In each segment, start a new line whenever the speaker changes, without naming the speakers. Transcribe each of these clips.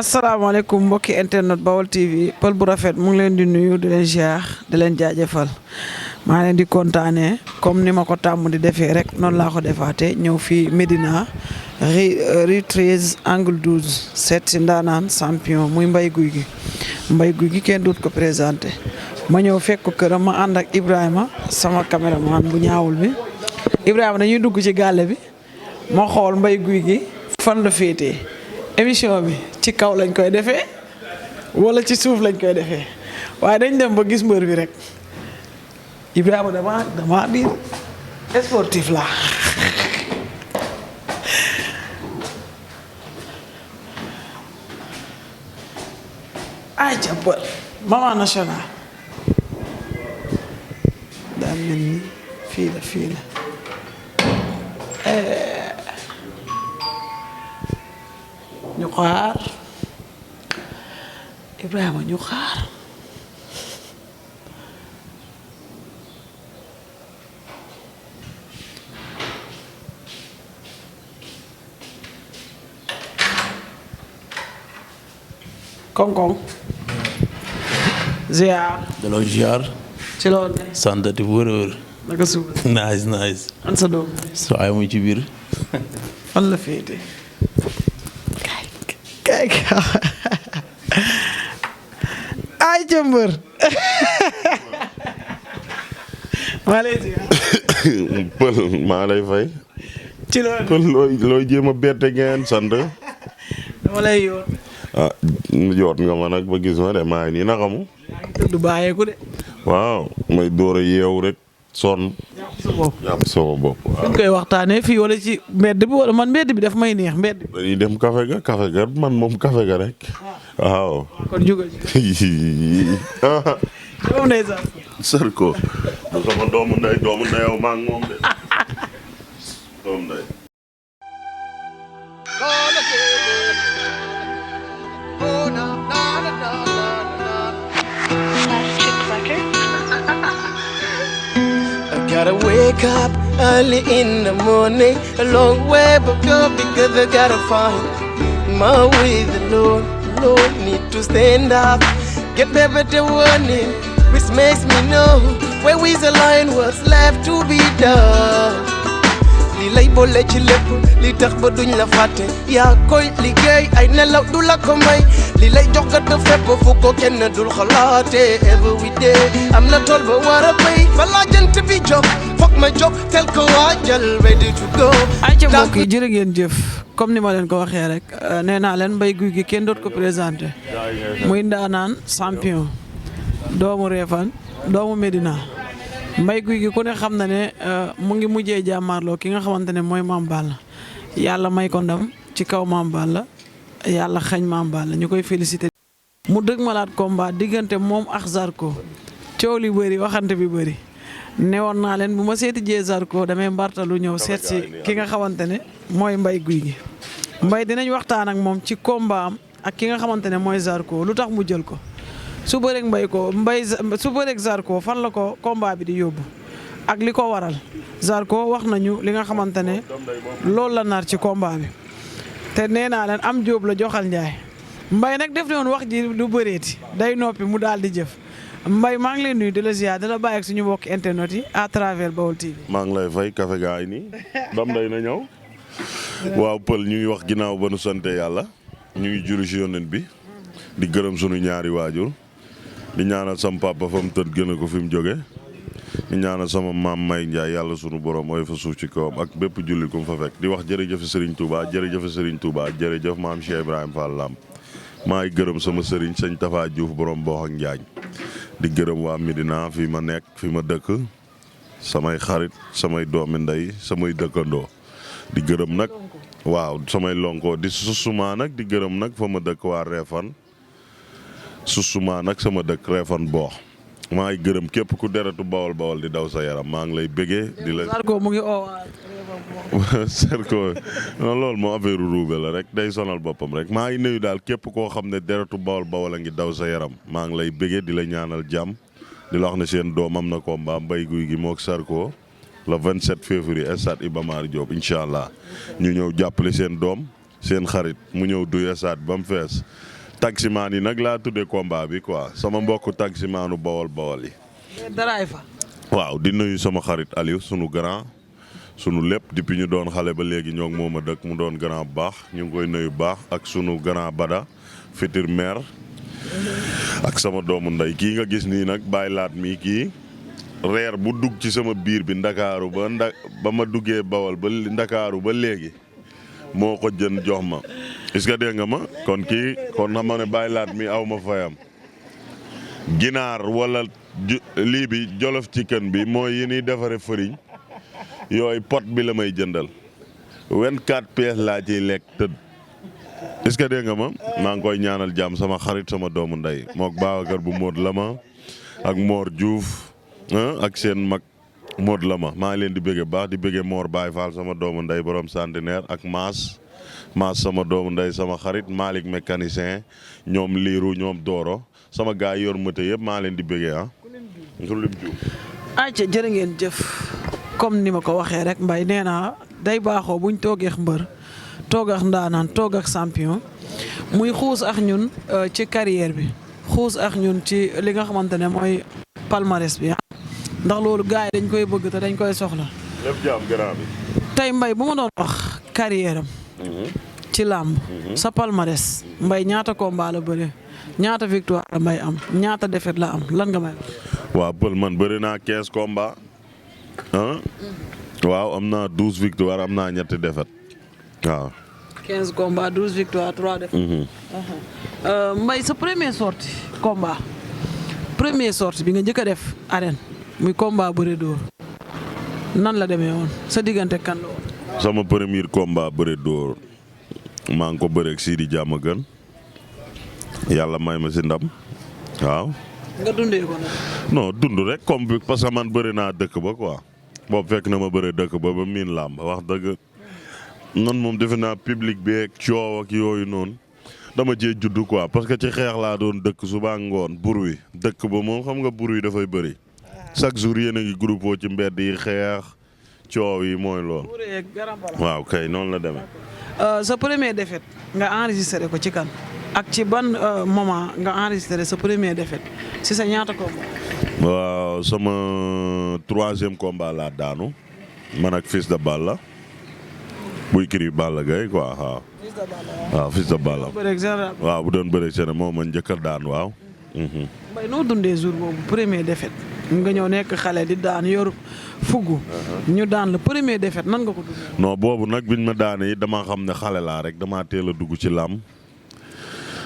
asalaamaaleykum mbokki internet Baol TV pël bu rafet mu ngi leen di nuyu di leen ziar di leen jaajëfal maa leen di kontaanee comme ni ma ko tàmm di defee rek noonu laa ko defaatee ñëw fii Médina rue 13 angle 12 seet si ndaanaan champion muy Mbaye Gouyegui Mbaye Gouyegui kenn doot ko présenté ma ñëw fekk ko këram ma ànd ak Ibrahima sama caméraman bu ñaawul bi Ibrahima dañuy dugg ci gàlle bi ma xool Mbaye Gouyegui fan la féetee émission bi ci kaw lañ koy defee wala ci suuf lañ koy defee waaye dañ dem ba gis mbër bi rek Ibrahima dama biir sportif la ay ca bër mama national daa mel ni fii la ñu xaar Ibrahima ñu xaar koŋ-koŋ ziar
delloo ziar.
ci loolu ne
santati wër.
naka suba
nice.
an sa doom
soo ay mu ci biir.
fan la féete kay ay jëmbër maa lay ziar
pël maa lay fay.
ci loolu
pël looy jéem a bette ngeen sant.
dama lay yoon
ah yoot nga ma nag ba gis ma de maa ngi nii nakamu.
tudd bàyyeeku de
waaw may door a yeew rek sonn. jàpp sama bopp waaw.
ñu koy waxtaanee fii wala ci mbedd bi wala man mbedd bi daf may neex mbedd bi.
dañuy dem café ga man moom café ga rek. waaw.
kon jugal ci. doomu ndey
Zarco. du sama doomu ndeyow maa ngi moom de. doomu ndey.
Gotta wake up early in the morning, a long way but go because I gotta find my way. The Lord need to stand up, get better warning, which makes me know where is the line, what's left to be done. Li lay boole ci lépp li tax ba duñ la fàtte yaa koy liggéey ay nelaw du la ko may li lay jox nga def fépp fu ko kenn dul xalaate every day am na tool ba war a béy balaa jant bi jóg foog ma jóg tel ko waajal ready to go.
ay ca mbokk yi jërë ngeen jëf comme ni ma leen ko waxee rek nee naa leen Mbaye Gouyegui kenn doot ko présenté muy ndaanaan champion doomu Réfane doomu Médina Mbaye Gouyegui ku ne xam na ne mu ngi mujjee jàmmaarloo ki nga xamante ne mooy Mame Balla yàlla may ko ndam ci kaw Mame Balla yàlla xañ Mame Balla ñu koy félicité. mu dëgg malaat combat diggante moom ak Zarco coow li bëri waxante bi bëri newoon naa leen bu ma seeti jee Zarco damay mbartalu ñëw seet si ki nga xamante ne mooy Mbaye Gouyegui Mbaye dinañ waxtaan ak moom ci combat am ak ki nga xamante ne mooy Zarco lu tax mu jël ko. su bëreeg su bëreeg Zarco fan la ko combat bi di yóbbu ak li ko waral Zarco wax nañu li nga xamante ne loolu la nar ci combat bi te nee naa leen am jóob la joxal njaay Mbaye nag def ne woon wax ji du bëreeti day noppi mu daal di jëf Mbaye maa ngi lay nuyu di la ziar di la bàyyi ak suñu mbokki internet yi à travers Baol TV.
maa ngi lay fay café gaa yi nii dam day na ñëw. waaw pël ñu ngi wax ginnaaw ba nu sante yàlla ñu ngi julli ci yonent bi di gërëm sunu ñaari waajur. di ñaanal sama papa fa mu tëdd gën ko fi mu jóge di ñaanal sama maam May Ndiaye yàlla sunu borom mooy fa suuf ci kawam ak bépp julli ku mu fa fekk di wax jërëjëf Serigne Touba jërëjëf maam Cheikh Ibrahima Fall Lamp maa ngi gërëm sama Serigne sëñ Tafa Diouf borom Boox ak Njaañ di gërëm waa Médina fi ma nekk fi ma dëkk samay xarit samay doomi ndey samay dëkkandoo di gërëm nag waaw samay lonko di susuma nag di gërëm nag fa ma dëkk waa Réfane susuma nag sama dëkk Réfane boox maa ngi gërëm képp ku deretu bawol di daw sa yaram maa ngi lay bëggee di la.
Zarco mu ngi
Zarco non loolu moo affaire ruube la rek day sonal boppam rek maa ngi nuyu daal képp koo xam ne deretu bawol a ngi daw sa yaram maa ngi lay bëggee di la ñaanal jàmm di la wax ne seen doom am na combat Mbaye Gouyegui mook Zarco le 27 février stade Iba Mar Diop incha allah ñu ñëw jàppale seen doom seen xarit mu ñëw duy esaat ba mu fees taximaan yi nag laa tuddee combat bi quoi sama mbokku taximaanu Baol yi.
daraay fa.
waaw di nuyu sama xarit Aliou sunu grand sunu lépp depuis ñu doon xale ba léegi ñoo ngi moom a dëkk mu doon grand bu baax ñu ngi koy nuyu bu baax ak sunu grand Bada futur maire ak sama doomu ndey kii nga gis nii nag bàyyi laat mi kii reer bu dugg ci sama biir bi ndakaaru ba ma duggee Bawol ba ndakaaru ba léegi moo ko jën jox ma est-ce que dégg nga ma kon kii kon xam ma ne bàyyi laat mi aw ma fayam ginaar wala lii bi jolof chicken bi mooy yi ñuy defare fëriñ yooyu pot bi la may jëndal 24 pièces laa ciy lekk tëdd est-ce que dégg nga ma maa ngi koy ñaanal jàmm sama xarit sama doomu ndey mook Babacar bu Mod Lama ak Mor Diouf ak seen mag Mod Lama maa ngi leen di bëgge baax di bëgge Mor Baye Fall sama doomu ndey borom centenaire ak Maas sama doomu ndey sama xarit Malick mécanicien ñoom Liiru ñoom Dooro sama gaay yor mëte yëpp maa leen di bëggee
ayca jërë ngeen jëf comme ni ma ko waxee rek Mbaye nee naa day baaxoo buñ toogee mbër toog ak ndaanaan toog ak champion muy xuus ak ñun ci carrière bi xuus ak ñun ci li nga xamante ne mooy palmarès bi ndax loolu gars yi dañ koy bëgg te dañ koy soxla.
lépp jaam grand bi.
tey Mbaye bu ma doon wax carrière am ci làmb sa palmarès Mbaye ñaata combat la bëre ñaata victoire la Mbaye am ñaata défaite la am lan nga may
waaw pël man bëri naa 15 combats waaw am naa 12 victoire am naa ñetti défaite waaw.
15 combats 12 victoire 3 défaites. Mbaye sa première sortie combat première sortie bi nga njëkk a def arène muy combat bëre dóor nan la demee woon sa diggante kan la woon.
sama premier combat bëre dóor maa ngi ko bëreeg Sidi Diamaguène yàlla may ma si ndam waaw.
nga dundee ko nag.
non dund rek comme bi parce que man bëri naa dëkk ba quoi boobu fekk na ma bëri dëkk ba miin làmb wax dëgg man moom defe naa public bi ak coow ak yooyu noonu dama cee judd quoi parce que ci xeex laa doon dëkk suba ngoon bruit dëkk ba moom xam nga bruit dafay bëri chaque jour yéen a ngi groupe ci mbedd yi xeex coow yi mooy lool. waaw kay noonu la demee.
sa premier défaite nga enregistré ko ci kan. ak ci ban moment nga enregistré sa premier défaite si sa ñaata combat.
waaw sama 3e combat laa daanu man ak Fils de Balla buy kiri Balla Gaye quoi waaw. waaw Fils de Balla. waaw bu doon bëreeg seen moom man njëkk a daan waaw.
Mbaye noo dundee jour boobu premier défaite nga ñëw nekk xale di daan yor fugg. ñu daan la premier défaite nan nga ko dundee.
non boobu nag biñ ma daanee it damaa xam ne xale laa rek damaa teel a dugg ci làmb.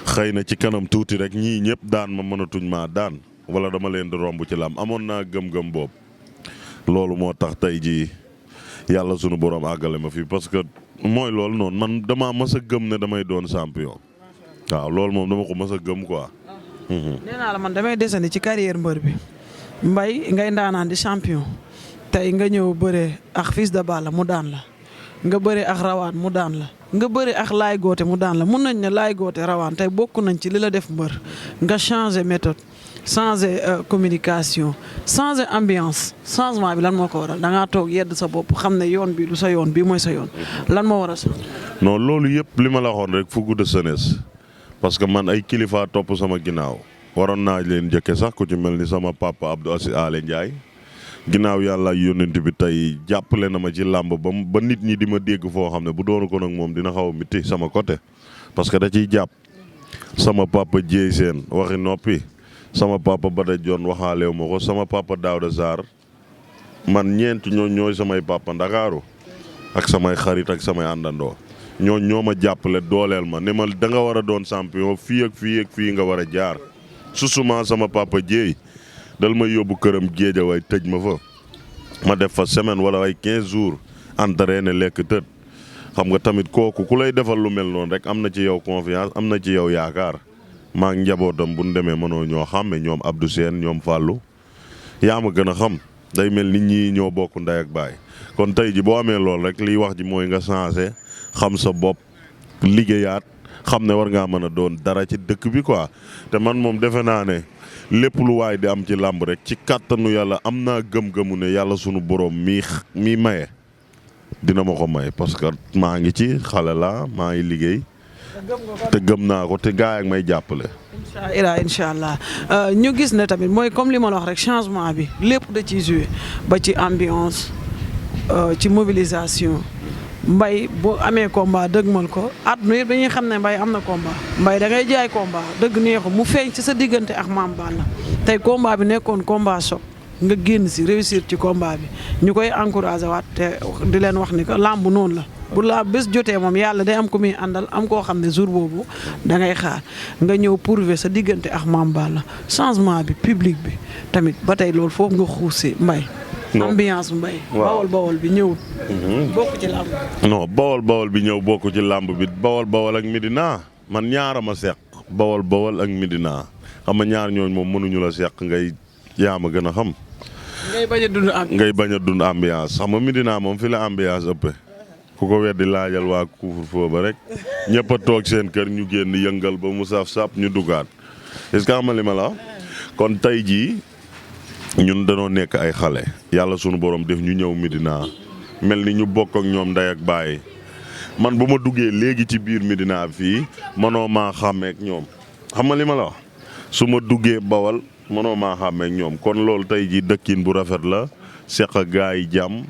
xëy na ci kanam tuuti rek ñii ñëpp daan ma mënatuñ maa daan wala dama leen di romb ci lam amoon naa gëm-gëm boobu loolu moo tax tey jii yàlla sunu borom àggale ma fii parce que mooy loolu noonu man damaa mës a gëm ne damay doon champion waaw loolu moom dama ko mës a gëm quoi.
nee naa la man damay desandi ci carrière mbër bi Mbaye ngay ndaanaan di champion tey nga ñëw bëre ak Fils de Balla mu daan la nga bëre ak rawaan mu daan la. nga bëri ak laay goote mu daan la mun nañ ne laay goote rawaan tey bokk nañ ci li la def mbër nga changer méthode changer communication changer ambiance changement bi lan moo ko waral da ngaa toog yedd sa bopp xam ne yoon bi du sa yoon bii mooy sa yoon lan moo war a changer.
non loolu yëpp li ma la waxoon rek fougue de jeunesse parce que man ay kilifa topp sama ginnaaw waroon naa leen njëkke sax ku ci mel ni sama papa Abdou Assi Ale Ndiaye ginnaaw yàlla yónnent bi tey jàppale na ma ci làmb ba nit ñi di ma dégg foo xam ne bu doonu ko nag moom dina xaw a mitti sama côté parce que da ciy jàpp sama papa Dieye Sène waxi noppi sama papa Bada Dione waxaalew ma ko sama papa Daouda Sarr man ñeent ñooy samay papa Ndakaaru ak samay xarit ak samay àndandoo ñoo ma jàppale dooleel ma ne ma da nga war a doon champion fii ak fii nga war a jaar susuma sama papa Dieye dal ma yóbbu këram Géejawaay tëj ma fa ma def fa semaine wala ay 15 jours entraîné lekk tëdd xam nga tamit kooku ku lay defal lu mel noonu rek am na ci yow confiance am na ci yow yaakaar maa ngi njabootam bu ñu demee mënoo ñoo xàmme ñoom Abdou Sène ñoom Fallou yaa ma gën a xam day mel nit ñi ñoo bokk ndey ak baay kon tey ji boo amee loolu rek liy wax ji mooy nga changé xam sa bopp liggéeyaat xam ne war ngaa mën a doon dara ci dëkk bi quoi te man moom defe naa ne lépp lu waay di am ci làmb rek ci kàttanu yàlla am naa gëm-gëmu ne yàlla sunu borom mii maye dina ma ko may parce que maa ngi ci xale la maa ngi liggéey te gëm naa ko te gaa yi ak may jàppale.
incha allah ñu gis ne tamit mooy comme li ma la wax rek changement bi lépp da ciy joué ba ci ambiance ci mobilisation Mbaye boo amee combat dëgmal ko àdduna yëpp dañuy xam ne Mbaye am na combat Mbaye da ngay jaay combat dëgg neexu mu feeñ ci sa diggante ak Mame Balla tey combat bi nekkoon combat choc nga génn si réussir ci combat bi ñu koy encouragé waat te di leen wax ni que làmb noonu la. bu la bés jotee moom yàlla day am ko muy àndal am koo xam ne jour boobu da ngay xaar nga ñëw prouver sa diggante ak Mame Balla changement bi public bi tamit ba tey loolu foofu nga xuusee Mbaye. ambiance Mbaye. waaw bawol bi ñëw. bokk ci làmb.
non bawol bi ñëw bokk ci làmb bi bawol ak Medina man ñaara ma seq bawol ak Medina xam nga ñaar ñooñ moom mënuñu la seq ngay yaa ma gën a xam. ngay bañ a dund ambiance xam nga Medina moom fi la ambiance ëppee. ku ko weddi laajal waa couvre-feu ba rek ñëpp a toog seen kër ñu génn yëngal ba mu saf-sap ñu dugaat est-ce que xam nga li ma la kon tey jii ñun dañoo nekk ay xale yàlla sunu borom def ñu ñëw Medina mel ni ñu bokk ak ñoom ndey ak baay man bu ma duggee léegi ci biir Medina fii mënoo maa xàmmeek ñoom xam nga li ma la wax su ma duggee Bawol mënoo maa xàmmeek ñoom kon loolu tey jii dëkkin bu rafet la seq ak gaa yi jàmm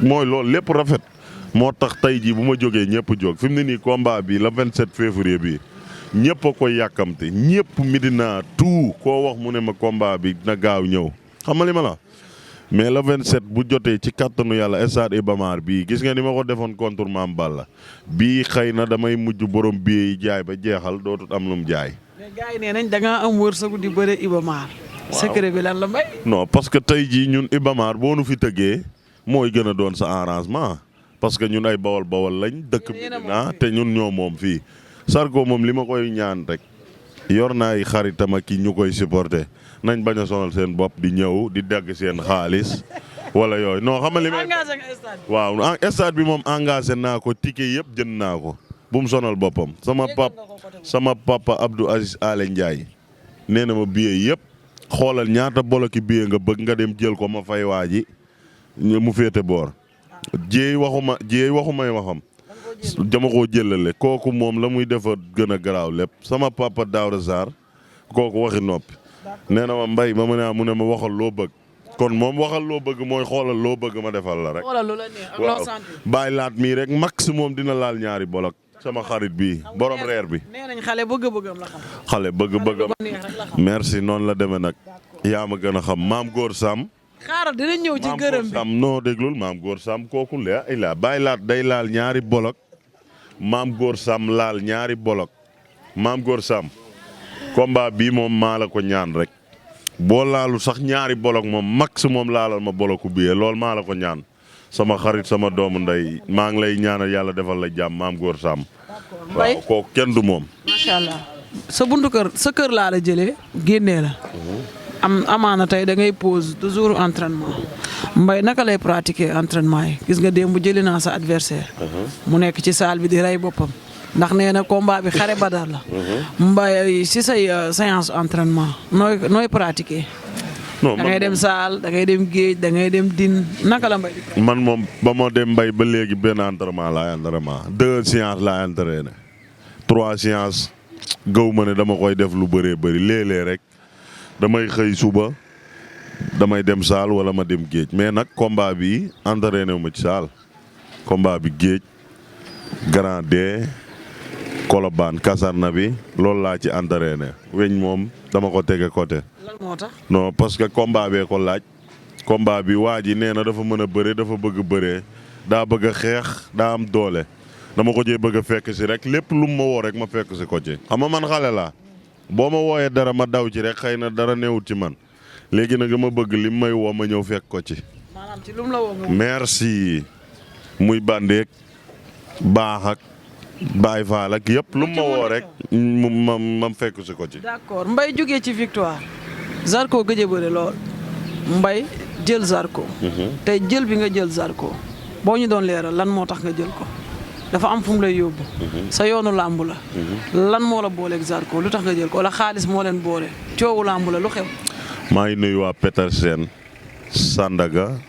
mooy loolu lépp rafet. moo tax tey jii bu ma jógee ñëpp jóg fi mu ne nii combat bi le 27 février bi ñëpp a koy yàkkamte ñëpp Medina tout koo wax mu ne ma combat bi na gaaw ñëw xam nga li ma la mais le 27 bu jotee ci kattanu yàlla stade Iba Mar bii gis nga ni ma ko defoon contre Mame Balla bii xëy na damay mujj borom billet yi jaay ba jeexal dootut am lu mu jaay.
mais gars yi nee nañ da ngaa am wërsëgu di bëre Iba Mar. secret bi lan la Mbaye.
non parce que tey jii ñun Iba Mar boo nu fi tëggee mooy gën a doon sa arrangement. parce que ñun ay bawol lañ dëkk Medina te ñun ñoo moom fii Zarco moom li ma koy ñaan rek yor na ay xaritam ak ki ñu koy supporter nañ bañ a sonal seen bopp di ñëw di dagg seen xaalis wala yooyu non xam nga li may waaw stade bi moom engagé naa ko ticket yëpp jënd naa ko bu mu sonal boppam sama papa Abdou Aziz Ale Ndiaye nee na ma billet yëpp xoolal ñaata boloki billet nga bëgg nga dem jël ko ma fay waa ji mu féete boor jéey waxumay waxam dama koo jëlale kooku moom la muy defa gën a garaaw lépp sama papa Daouda Sarr kooku waxi noppi nee na ma Mbaye ma mu ne ma waxal loo bëgg kon moom waxal loo bëgg mooy xoolal loo bëgg ma defal la rek waaw bàyyi laat mii rek maximum dina laal ñaari bolok sama xarit bi borom reer bi
nee nañ xale bëgg-bëggam la xam
xale bëgg-bëggam merci noonu la demee nag yaa ma gën a xam maam góor Sam
xaaral dina ñëw ci gërëm bi
maam noo déglul maam góor Sam kooku la bàyyi laat day laal ñaari bolok maam góor Sam laal ñaari bolok maam góor Sam combat bii moom maa la ko ñaan rek boo laalu sax ñaari bolok moom maximum laalal ma boloku biyee loolu maa la ko ñaan sama xarit sama doomu ndey maa ngi lay ñaanal yàlla defal la jàmm maam góor Sam waaw kooku kenn du moom
macha allah sa buntu kër sa kër laa la jëlee génnee la amaana tey da ngay pause toujours entraînement Mbaye naka lay pratiquer entraînement yi gis nga démb jëli naa sa adversaire mu nekk ci salle bi di rey boppam ndax nee na combat bi xare badar la Mbaye si say séance entraînement nooy pratiquer da ngay dem salle da ngay dem géej da ngay dem din naka la Mbaye
man moom ba ma dem Mbaye ba léegi benn entraînement laay entraînement 2 séances laay entraîné 3 séances gaw ma ne dama koy def lu bëree bëri léeg-léeg rek damay xëy suba damay dem saal wala ma dem géej mais nag combat bi entraîné wu ma ci saal combat bi géej Grand D Colobane kasarna bi loolu laa ci entraîné weñ moom dama ko tege côté.
lan moo tax.
non parce que combat bee ko laaj combat bi waa ji nee na dafa mën a bëre dafa bëgg bëree daa bëgg a xeex daa am doole dama ko jee bëgg a fekk si rek lépp lu mu ma woo rek ma fekk si ko ci. xam nga man xale laa. boo ma wooyee dara ma daw ci rek xëy na dara newut ci man léegi nag ma bëgg lim may woo ma ñëw fekk ko ci.
maanaam ci lum la woo
merci muy bandeek baax ak baay faal ak yëpp lu ma woo rek ma fekk si ko ci.
d'accord Mbaye jógee ci victoire Zarco gëj a bëre lool Mbaye jël Zarco. tey jël bi nga jël Zarco boo ñu doon leeral lan moo tax nga jël ko. dafa am fu mu lay yóbbu. sa yoonu làmb la. lan moo la booleeg Zarco lu tax nga jël ko wala xaalis moo leen boole coowu làmb la lu xew.
maa ngi nuyu waa Petersen Sandaga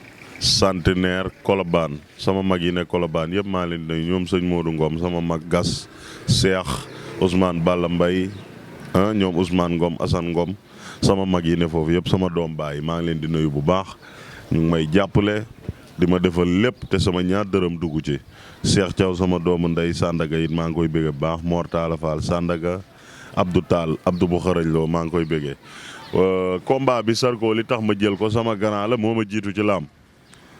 centenaire Colobane sama mag yi ne Colobane yëpp maa leen di nuyu ñoom sëñ Modou Ngom sama mag Gas Cheikh Ousmane Balla Mbaye ñoom Ousmane Ngom Assane Ngom sama mag yi ne foofu yëpp sama doom baay maa ngi leen di nuyu bu baax ñu ngi may jàppale di ma defal lépp te sama ñaar dërëm dugg ci Cheikh Thiaw sama doomu ndey Sandaga it maa ngi koy bëgge bu baax Mor Talla Fall Sandaga Abdou Tall Abdou bu xarañ loo maa ngi koy bëggee combat bi Zarco li tax ma jël ko sama grand la moo ma jiitu ci làmb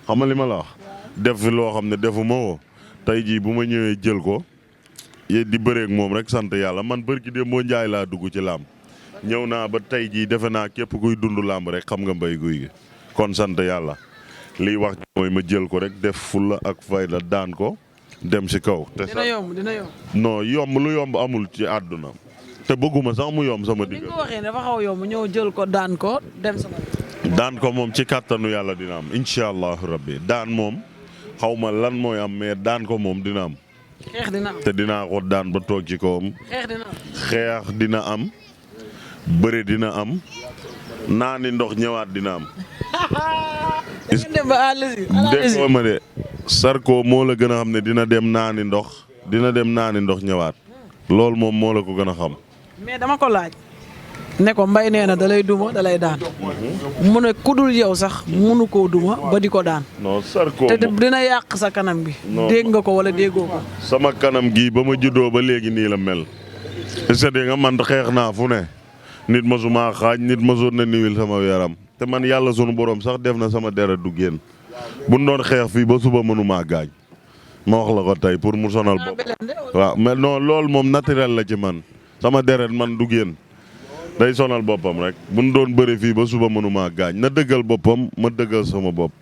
xam nga li ma la wax def fi loo xam ne defu ma woo tey jii bu ma ñëwee jël ko di bëreek moom rek sant yàlla man bërki de moo njaay laa dugg ci làmb ñëw naa ba tey jii defe naa képp kuy dund làmb rek xam nga Mbaye Gouyegui kon sant yàlla liy wax mooy ma jël ko rek def fulla ak fayda daan ko dem si kaw. te
dina yomb dina yomb.
non yomb lu yomb amul ci àdduna te bëgguma sax mu yomb sama digg.
ni nga ko waxee dafa xaw a yomb ñëw jël ko daan ko dem sama.
daan ko moom ci kàttanu yàlla dina am incha allahu rabbi daan moom xaw ma lan mooy am mais daan ko moom dina am.
xeex dina am
te dinaa ko daan ba toog ci kawam.
xeex dina am.
xeex dina am. bëre dina am. naani ndox ñëwaat dina am. déggoo ma de Zarco moo la gën a xam ne dina dem naani ndox ñëwaat loolu moom moo la ko gën a xam.
mais dama ko laaj ne ko Mbaye nee na da lay duma da lay daan mu ne ku dul yow sax munu koo duma ba di ko daan.
non Zarco
te dina yàq sa kanam bi. dégg nga ko wala déggoo ko.
sama kanam gii ba ma juddoo ba léegi nii la mel. est-ce que nga man xeex naa fu ne nit mosuma xaaj nit mosoon na niwil sama yaram te man yàlla sunu borom sax def na sama deret du génn bu ñu doon xeex fii ba suba mënumaa gaañ ma wax la ko tey pour mu sonal bopp. waaw mais non loolu moom naturel la ci man sama deret man du génn day sonal boppam rek bu ñu doon bëri fii ba suba mënumaa gaañ na dëggal boppam ma dëggal sama bopp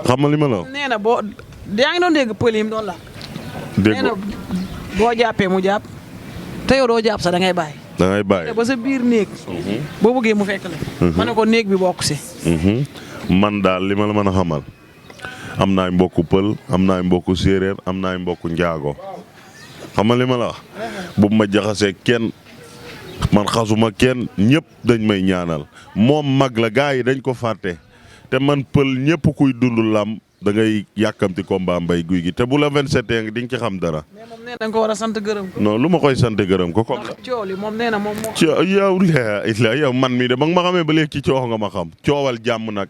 xam nga li ma la wax.
nee na boo yaa ngi doon dégg pël yi mu doon la.
dégg
nee na boo jàppee mu jàpp te yow doo jàpp sax da ngay bàyyi.
da ngay bàyyi
ba sa biir néeg. boo bëggee mu fekk la. ma ne ko néeg bi bokk si.
man daal li ma la mën a xamal am naay mbokku pël am naay mbokku séeréer am naay mbokku njaago xam nga li ma la wax bu ma jaxasee kenn man xasuma kenn ñëpp dañ may ñaanal moom mag la gars yi dañ ko fàtte te man pël ñëpp kuy dund làmb da ngay yàkkamti combat Mbaye Gouyegui te bu la 27 di nga ci xam dara.
mais moom nee na nga ko war a sant gërëm ko.
non lu ma koy sant gërëm ko comme.
ndax coow li moom nee na moom moo.
yow man mii de ba nga ma xamee ba léegi ci coow nga ma xam coowal jàmm nag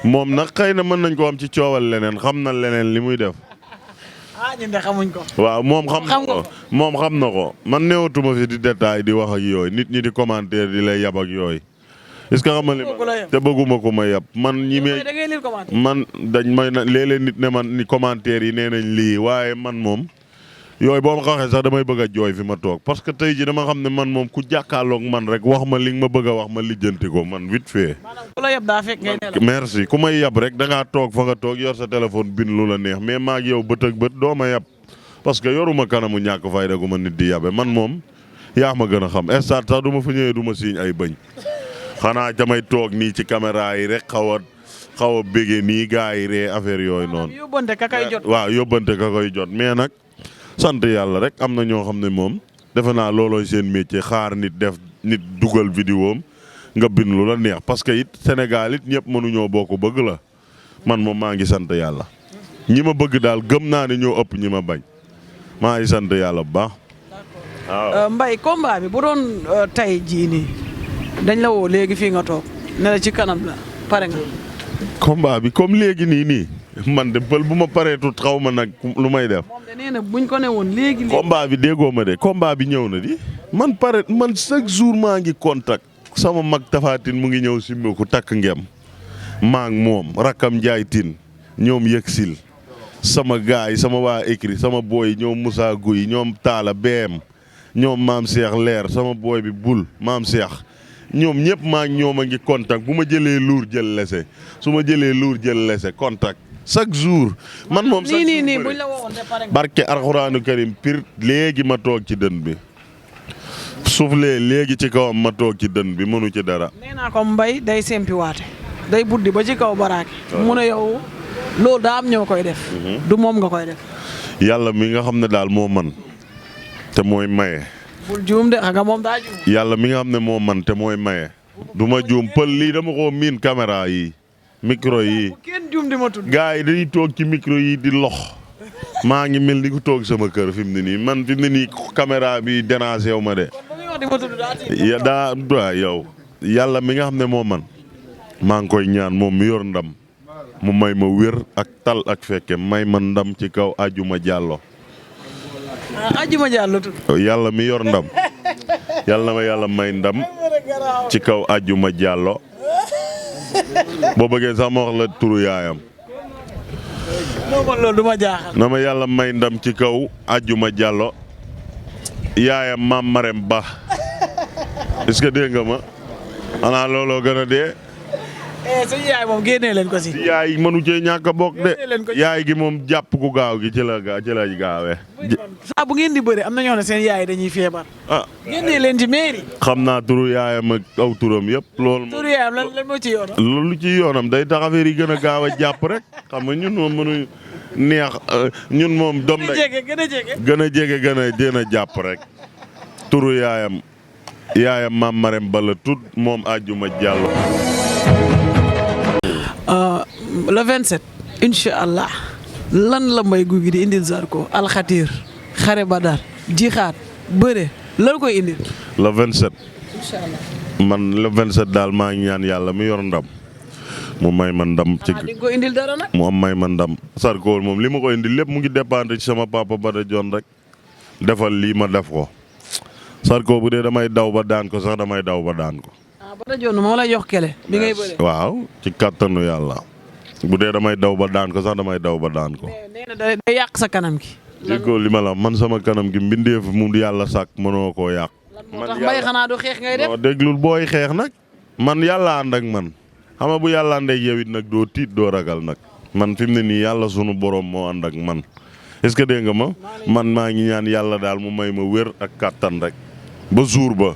moom nag xëy na mën nañ ko am ci coowal leneen xam na leneen li muy def.
ñun de xamuñ ko.
waaw moom xam na ko man néewatuma fi di détail di wax ak yooyu nit ñi di commentaire di lay yab ak yooyu. est-ce que xam nga li ma te bëgguma ko ma yab man ñi may man dañ may na léeg-léeg nit ne man ni commentaire yi nee nañ lii waaye man moom yooyu boo ma ko waxee sax damay bëgg a jooy fi ma toog parce que tey ji dama xam ne man moom ku jàkkaarloog man rek wax ma li nga ma bëgg a wax ma lijjanti ko man vite fait.
ku la yab daa fekk ngay nelaw.
merci ku may yab rek da ngaa toog fa nga toog yor sa téléphone bind lu la neex mais maa ak yow bët ak bët doo ma yab parce que yoruma kanamu ñàkk fayda gu ma nit di yabe man moom yaa ma gën a xam instant sax du ma fa ñëwee du ma siiñ ay bëñ xanaa damay toog nii ci caméra yi rek xaw a bége nii gars yi ree affaire yooyu noonu.
yóbbante ka koy jot.
waaw yóbbante ka koy jot mais nag sant yàlla rek am na ñoo xam ne moom defe naa loolooy seen métier xaar nit dugal vidéo am nga bind lu la neex parce que it Sénégal it ñëpp mënuñoo bokk bëgg la man moom maa ngi sant yàlla. ñi ma bëgg daal gëm naa ne ñoo ëpp ñi ma bañ maa ngi sant yàlla bu baax.
waaw Mbaye combat bi bu doon tey jii nii dañ la woo léegi fii nga toog ne la ci kanam la pare nga.
combat bi comme léegi nii man de pël bu ma pareetut xaw ma nag lu may def.
moom de nee na buñ ko ne woon léegi.
combat bi déggoo ma de combat bi ñëw na di man chaque jour maa ngi contact sama mag Tafatine mu ngi ñëw simmi ku takk ngem maa ngi moom rakkam Njaay Tine ñoom yëgsil sama gaay sama waa écrit sama booy ñoom Moussa Guy ñoom Talla BM ñoom maam Cheikh leer sama booy bi bul maam Cheikh ñoom ñëpp maa ngi ñoom a ngi contact bu ma jëlee luur jël lese su ma jëlee luur jël lese contact chaque jour. man moom chaque jour
nii buñ la woowoon de pare nga.
barke Alxuraanu Karim pire léegi ma toog ci dën bi suuflee léegi ci kawam ma toog ci dën bi mënu ci dara.
nee naa ko Mbaye day sempi waate day buddi ba ci kaw baraake. mu ne yow loolu daa am ñoo koy def. du moom nga koy def.
yàlla mi nga xam ne daal moo man te mooy maye.
bul juum de nga moom daa juum.
yàlla mi nga xam ne moo man te mooy maye. du ma juum pël lii dama ko miin caméra yi micro yi
bu kenn juum di ma tudd.
gars yi dañuy toog ci micro yi di lox maa ngi mel ni ku toog sama kër fi mu ne nii man fi mu ne nii caméra bi dérangé wu ma de.
kon ba muy wax di ma tudd daa
daa yow yàlla mi nga xam ne moo man maa ngi koy ñaan moom mi yor ndam mu may ma wér ak tal ak fekke may ma ndam ci kaw Ajuma Diallo.
Ajuma Diallo tudd.
yàlla mi yor ndam yàlla na ma yàlla may ndam ci kaw Ajuma Diallo boo bëggee sax ma wax la turu yaayam.
non man loolu du ma jaaxal.
na ma yàlla may ndam ci kaw Ajuma Diallo yaayam maam Marème Ba est-ce que dégg nga ma xanaa looloo gën a dee.
suñu yaay moom génnee leen ko si.
yaay mënu cee ñàkk a bokk de yaay gi moom jàpp ku gaaw gi ci la gaawee.
saa bu ngeen di bëri am na ñoo xam ne seen yaay dañuy feebar. génnee leen ci mairie.
xam naa turu yaayam ak aw turam yëpp loolu.
turu yaayam lan moo ci yoonam.
loolu ci yoonam day tax affaire yi gën a gaaw a jàpp rek xam nga ñun moom mënuñ neex ñun moom. doom day
gën a jege.
gën a jàpp rek turu yaayam maam Marème Ba la tudd moom Ajuma Diallo.
le 27 incha allah lan la Mbaye Gouyegui di indil Zarco alxatir xare badar jixaat bëre lan koy indil.
le 27.
incha allah
man le 27 daal maa ngi ñaan yàlla mi yor ndam mu may ma ndam. ci
di nga ko indil dara nag.
mu am may ma ndam. Zarco moom li ma ko indil lépp mu ngi dépendre ci sama papa Bada Dione rek defal lii ma def ko Zarco bu dee damay daw ba daan ko sax damay daw ba daan ko.
Bada Dione moo lay jox kele bi ngay bëre.
waaw ci kattanu yàlla bu dee damay daw ba daan ko sax damay daw ba daan ko.
nee na day yàq sa kanam gi.
déggoo li ma la man sama kanam gi mbindeef mu yàlla sàkk mënoo koo yàq.
moo tax Mbaye xanaa du xeex ngay def.
non déglul booy xeex nag man yàlla ànd ak man xam nga bu yàlla ànd ak yow it nag doo tiit doo ragal nag man fi mu ne nii yàlla sunu borom moo ànd ak man est-ce que dégg nga ma man maa ngi ñaan yàlla daal mu may ma wér ak kàttan rek ba jour ba.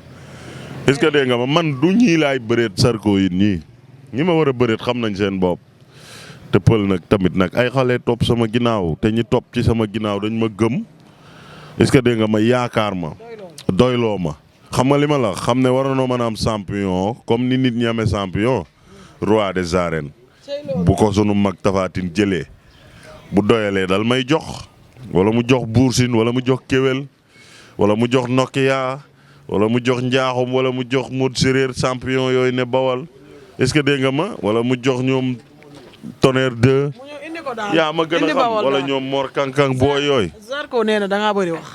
est-ce que dégg nga ma man du ñii laay bëreet Zarco yi ñi ma war a bëreet xam nañ seen bopp te pël nag tamit nag ay xale topp sama ginnaaw te ñi topp ci sama ginnaaw dañ ma gëm est-ce que dégg nga ma yaakaar ma doyloo ma xam nga li ma la xam ne waroonoo mën a am champion comme ni nit ñi amee champion roi des arènes bu ko sunu mag Tafatine jëlee bu doyalee dal may jox wala mu jox Buur Sine wala mu jox Kéwél wala mu jox Nokia wala mu jox Njaaxum wala mu jox Mod Séréer champion yooyu ne Bawol est-ce que dégg nga ma wala mu jox ñoom Tonnerre 2 yaa ma gën a xam wala ñoom Mor Kankang boo yooyu.
Zarco nee na da ngaa bëri wax.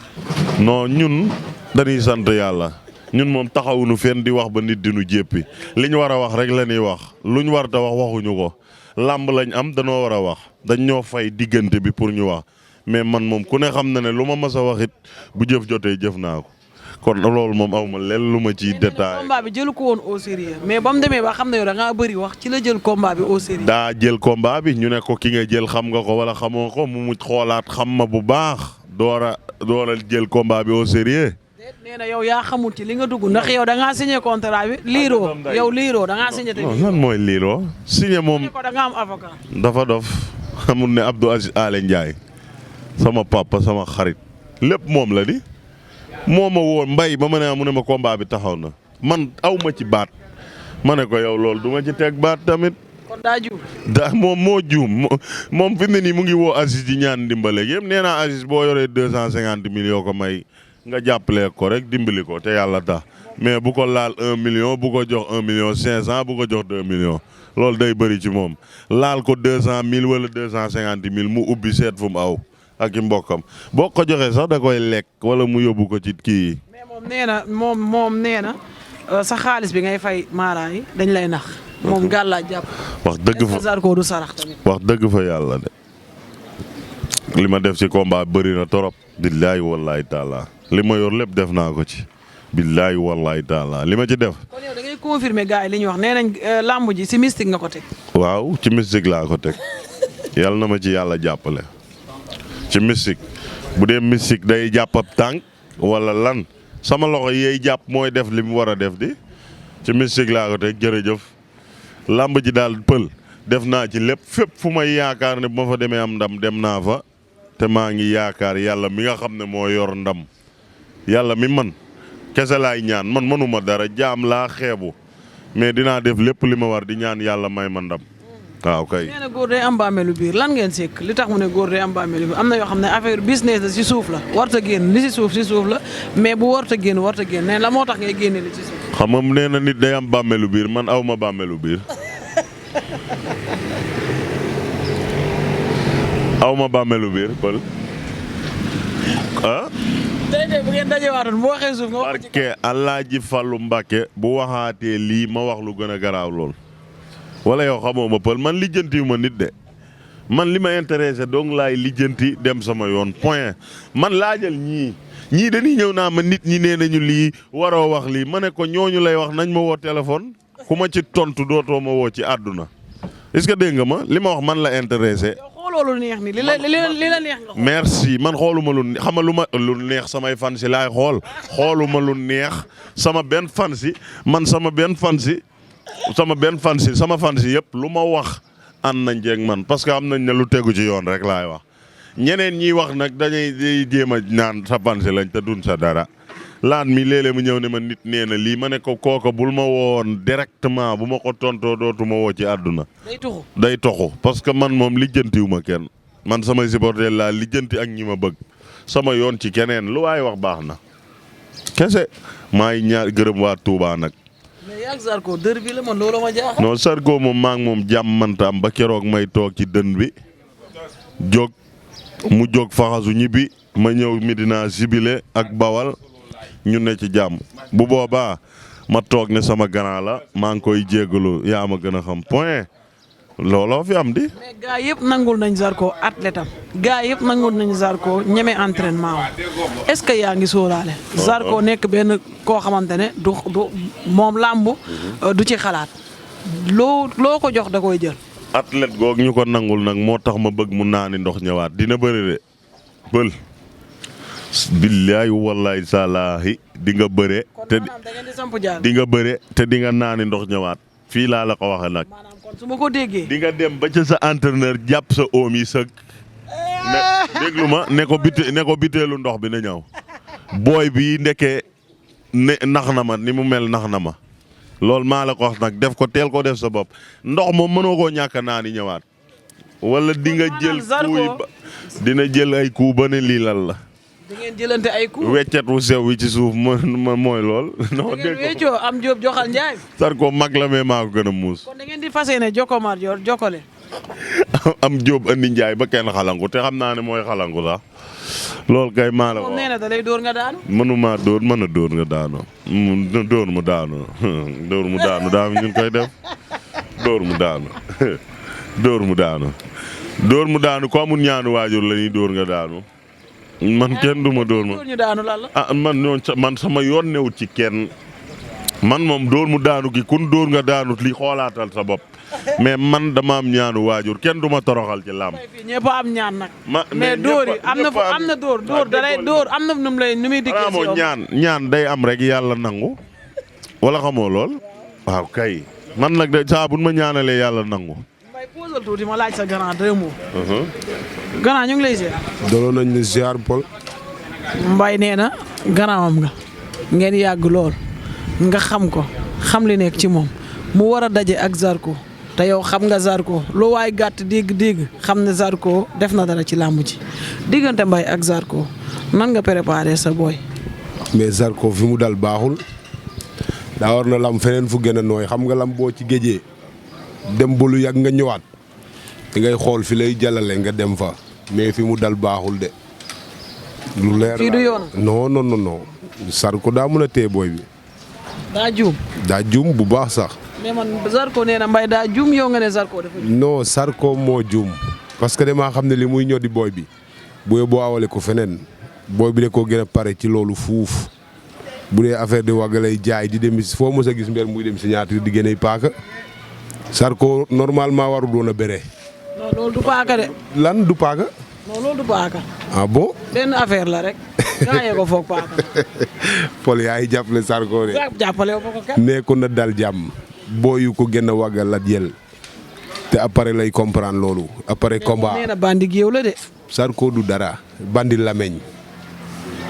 non ñun dañuy sant yàlla ñun moom taxawuñu fenn di wax ba nit di nu jéppi li ñu war a wax rek la ñuy wax lu ñu war a wax waxuñu ko làmb lañ am danoo war a wax dañ ñoo fay diggante bi pour ñu wax mais man moom ku ne xam na ne lu ma mës a wax it bu jëf jotee jëf naa ko. kon loolu moom aw ma leen lu ma ciy détaillé.
combat bi jëlu ko woon au sérieux mais ba mu demee ba xam ne yow da ngaa bëri wax ci la jël combat bi au sérieux.
daa jël combat bi ñu ne ko ki nga jël xam nga ko wala xamoo ko mu mujj xoolaat xam ma bu baax door a jël combat bi au sérieux.
nee na yow yaa xamul ci li nga dugg ndax yow da ngaa signé contrat bi liiroo yow liiroo da ngaa signé.
non lan mooy liiroo signé moom.
ko da nga am avocat.
dafa dof xamul ne Abdou Aziz Ale Ndiaye sama papa sama xarit lépp moom la di. moo ma woon Mbaye ba ma ne mu ne ma combat bi taxaw na man aw ma ci baat ma ne ko yow loolu du ma ci teg baat tamit.
kon daa juum.
moom moo juum moom fi mu ne nii mu ngi woo Aziz di ñaan ndimbale yëpp nee naa Aziz boo yoree 250 millions ko may nga jàppale ko rek dimbali ko te yàlla tax mais bu ko laal 1 million bu ko jox 1 million 500 bu ko jox 2 millions loolu day bëri ci moom laal ko 200 000 wala 250 000 mu ubbi seet fu mu aw. ak i mbokkam boo ko joxee sax da koy lekk wala mu yóbbu ko ci kii yi.
mais moom nee na sa xaalis bi ngay fay maara yi dañ lay nax. moom gàllaa jàpp.
wax dëgg fa
Zarco du sarax tamit.
wax dëgg fa yàlla de li ma def ci combat bëri na torop. billaahi wallaahi taala li ma yor lépp def naa ko ci. billaahi wallaahi taala li ma ci def.
kon yow da ngay confirmer gars yi li ñu wax nee nañ làmb ji si mystique nga ko teg.
waaw ci mystique laa ko teg yàlla na ma ci yàlla jàppale. ci mystique bu dee mystique day jàpp ab tànk wala lan sama loxo yeey jàpp mooy def li mu war a def di ci mystique laa ko teg jërëjëf làmb ji daal pël def naa ci lépp fépp fu may yaakaar ne bu ma fa demee am ndam dem naa fa te maa ngi yaakaar yàlla mi nga xam ne moo yor ndam yàlla mi man kese laay ñaan man mënuma dara jaam laa xeebu mais dinaa def lépp li ma war di ñaan yàlla may ma ndam waaw kay.
nee na góor day am bàmmeelu biir lan ngeen sekk li tax mu ne góor day am bàmmeelu biir am na yoo xam ne affaire business la ci suuf la warta génn li ci suuf la mais bu warta génn nee la moo tax ngay génne li ci suuf.
xam nga nee na nit day am bàmmeelu biir man aw ma bàmmeelu biir. aw ma bàmmeelu biir Pël ah.
tey bu ngeen dajewaatoon bu waxee suuf nga wax ci
barke Alaaji Fallu Mbàkke bu waxaatee lii ma wax lu gën a garaaw lool. wala yow xamoo ma Pël man lijjantiwu ma nit de man li ma intéressé donc laay lijjanti dem sama yoon point man laajal ñii dañuy ñëw naa ma nit ñi nee nañu lii waroo wax lii ma ne ko ñooñu lay wax nañ ma woo téléphone ku ma ci tontu dootoo ma woo ci àdduna est-ce que dégg nga ma li ma wax man la intéressé.
xooloo lu neex ni li la neex nga.
merci man xooluma lu xam lu ma lu neex samay fan si laay xooluma lu neex sama benn fan si man sama fan si yëpp lu ma wax ànd nañ jeeg man parce que am nañ ne lu tegu ci yoon rek laay wax ñeneen ñiy wax nag dañuy jéem a naan sa fan si lañ te dun sa dara laan mi léeg-léeg mu ñëw ne ma nit nee na lii ma ne ko kooka bul ma woon directement bu ma ko tontoo dootu ma woo ci àdduna. day toxu parce que man moom lijjantiwu ma kenn man samay supporter laa lijjanti ak ñi ma bëgg sama yoon ci keneen lu waay wax baax na kese maay ñaar gërëm waa Touba nag.
mais yaa ngi Zarco dër bi la man loolu ma jaaxal.
non Zarco moom maa ngi moom jàmmantaam ba keroog may toog ci dën bi jóg mu jóg faxasu ñibbi ma ñëw Medina Sibile ak Bawal ñu ne ci jàmm bu boobaa ma toog ne sama grand la maa ngi koy jéggalu yaa ma gën a xam point looloo fi am di.
mais gars yëpp nangul nañ Zarco athlète am gars yëpp nangul nañ Zarco ñeme entraînement est-ce que yaa ngi sóoraale. Zarco nekk benn koo xamante ne du moom làmb du ci xalaat loo ko jox da koy jël.
athlète goog ñu ko nangul nag moo tax ma bëgg mu naani ndox ñëwaat dina bëri de Pël. billaay wallaay salaahi di nga bëre. te di nga bëre te di nga naani ndox ñëwaat. fii laa la ko waxee nag.
maanaam kon su ma ko déggee.
di nga dem ba ca sa entraîneur jàpp sa oom yi sëg. déglu ma ne ko biteelu ndox bi na ñëw. booy bi ndeke ne nax na ma ni mu mel nax na ma. loolu maa la ko wax nag def ko teel ko def sa bopp ndox moom mënoo koo ñàkk naani ñëwaat. wala di nga jël coup dina jël ay coup ba ne lii lan la.
di ngeen jëlante ay coups.
weccet wu sew wi ci suuf mooy lool. non
dégg nga weccoo am Diop joxal Ndiaye.
Zarco mag la mais maa ko gën a muus.
kon da ngeen di fas yéene jokkomaat yor jokkale.
am Diop andi Ndiaye ba kenn xalangu te xam naa ne mooy xalangu sax loolu kay maa la ko.
moom nee na da lay dóor nga daanu.
mënuma dóor mën a dóor nga daanu. dóor mu daanu dóor mu daanu daa ñu koy def dóor mu daanu dóor mu daanu. dóor mu daanu ko amul ñaanu waajur la ñuy dóor nga daanu. man kenn du ma dóor ma ah man sama yoon newut ci kenn man moom dóor mu daanu gi kun dóor nga daanut li xoolaatal sa bopp mais man dama am ñaanu waajur kenn du ma toroxal ci làmb.
ñëpp am ñaan nag. mais dóor yi am na dóor da lay dóor am na nu muy dikkee si yow.
ñaan day am rek yàlla nangu wala xamoo lool waaw kay man nag de saa bu ma ñaanalee yàlla nangu.
Mbaye posal tuuti ma laaj sa grand deux mots. Gannaaw ñu ngi lay ziar.
daloon nañ la ziar Paul.
Mbaye nee na gannaawam nga ngeen yàgg lool nga xam ko xam li nekk ci moom mu war a daje ak Zarco te yow xam nga Zarco lu waay gàtt dégg xam ne Zarco def na dara ci làmb ci diggante Mbaye ak Zarco nan nga préparé sa booy.
mais Zarco fi mu dal baaxul daa war na lam feneen fu gën a nooy xam nga lam boo ci géejee dem ba lu yàgg nga ñëwaat di ngay xool fi lay jàllale nga dem fa. mais fi mu dal baaxul de. lu leer
fii du yoon.
non Zarco daa mën a téye booy bi.
daa juum
bu baax sax.
mais man Zarco nee na Mbaye daa juum yow nga ne Zarco dafa juum.
non Zarco moo juum parce que damaa xam ne li muy ñoddi booy bi bu boo awale ko feneen booy bi de koo gën a pare ci loolu fuuf bu dee affaire de wàgg lay jaay di dem foo mës a gis mbir muy dem signature di gën a paaka Zarco normalement warul doon a béré.
non loolu du paaka de.
lan du paaka.
non loolu du paaka.
ah bon.
benn affaire la rek. gaa yee ko foog paaka.
Paul yaa ngi jàppale Zarco de.
jàppale ko kenn.
nekkoon na dal jàmm. booyu ko gën a wàggal la jël. te après lay comprendre loolu. après combat
nee na bandi géew la de.
Zarco du dara. bandi lameñ.